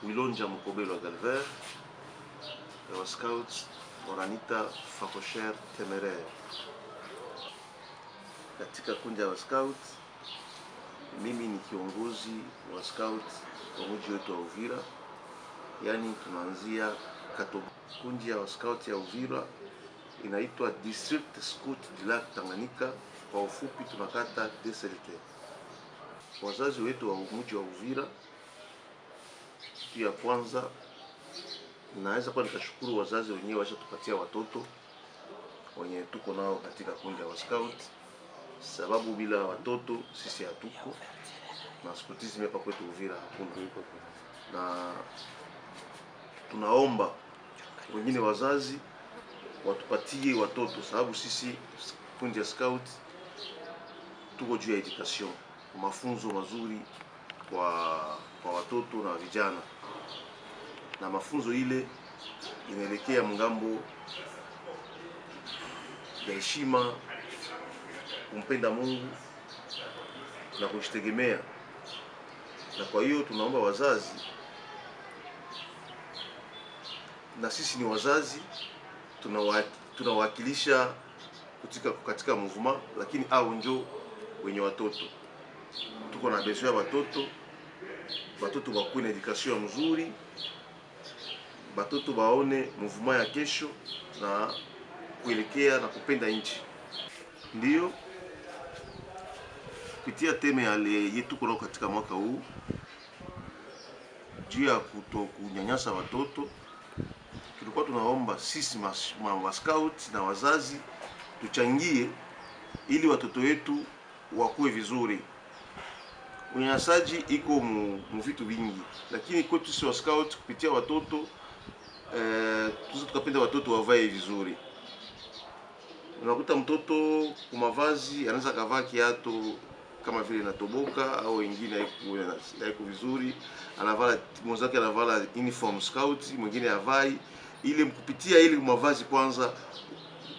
Wilonja Mukobelo Galver wa Scouts wananiita Facochère Téméraire. Katika kundi ya Scout, mimi ni kiongozi wa Scout wa mji wetu wa Uvira, yaani tunaanzia Katobo. Kundi ya Scout ya Uvira inaitwa District Scout du Lac Tanganyika, kwa ufupi tunakata DSLT. Wazazi wetu wa mji wa Uvira, kitu ya kwanza naweza kuwa nikashukuru wazazi wenyewe washatupatia watoto wenye tuko nao katika kundi ya Scout, sababu bila watoto sisi hatuko na scoutism hapa kwetu Uvira hakuna, na tunaomba wengine wazazi watupatie watoto, sababu sisi kundi ya Scout tuko juu ya education, mafunzo mazuri kwa watoto na vijana, na mafunzo ile inaelekea mngambo ya heshima, kumpenda Mungu na kujitegemea. Na kwa hiyo tunaomba wazazi, na sisi ni wazazi tunawakilisha katika mouvement, lakini au njo wenye watoto, tuko na besoin ya watoto, watoto wakuwe na education mzuri, batoto baone mouvement ya kesho na kuelekea na kupenda nchi. Ndio kupitia teme ya yetu kuna katika mwaka huu juu ya kutokunyanyasa watoto, tulikuwa tunaomba sisi ma scout na wazazi tuchangie ili watoto wetu wakue vizuri. Unyanyasaji iko mu vitu vingi, lakini kwetu sisi wa scout kupitia watoto tukapenda watoto wavae vizuri. Unakuta mtoto kwa mavazi anaweza kavaa kiatu kama vile inatoboka au wengine haiko vizuri, anavala mwenzake anavala uniform scout, mwingine havai. Ile kupitia ile mavazi kwanza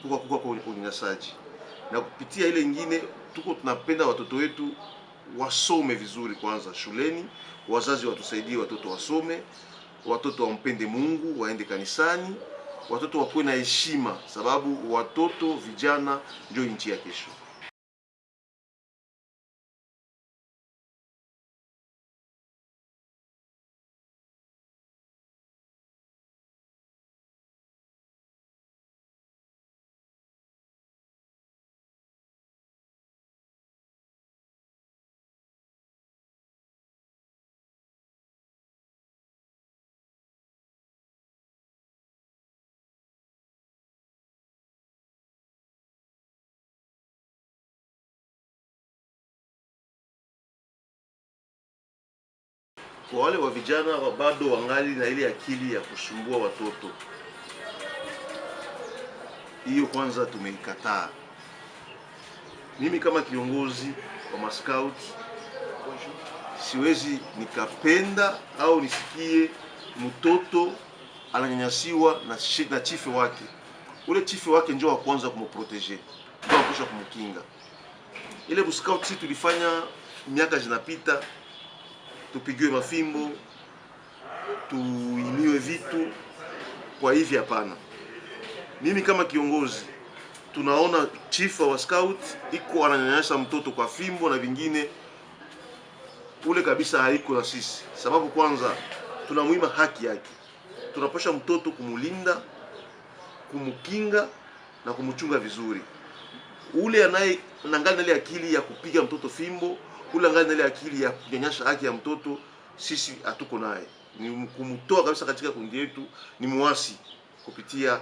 kuka unyanyasaji, na kupitia ile nyingine tuko tunapenda watoto wetu wasome vizuri kwanza shuleni, wazazi watusaidie watoto wasome, watoto wampende Mungu, waende kanisani, watoto wakuwe na heshima, sababu watoto vijana ndio nchi ya kesho. Kwa wale wa vijana wa bado wangali na ile akili ya kusumbua watoto, hiyo kwanza tumeikataa. Mimi kama kiongozi wa ma-scout siwezi nikapenda au nisikie mtoto ananyanyasiwa na chifu wake. Ule chifu wake ndio wa kwanza kumproteger, ndio wa kwanza kumkinga. Ile bu-scout si tulifanya miaka zinapita, tupigiwe mafimbo, tuimiwe vitu, kwa hivi hapana. Mimi kama kiongozi tunaona chief wa scout iko ananyanyasa mtoto kwa fimbo na vingine, ule kabisa haiko na sisi, sababu kwanza tunamuima haki yake. Tunapasha mtoto kumulinda, kumukinga na kumuchunga vizuri. Ule anaye nangali na ile akili ya kupiga mtoto fimbo, ule angali na ile akili ya kunyanyasa haki ya mtoto, sisi hatuko naye. Ni kumtoa kabisa katika kundi yetu, ni muasi kupitia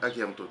haki ya mtoto.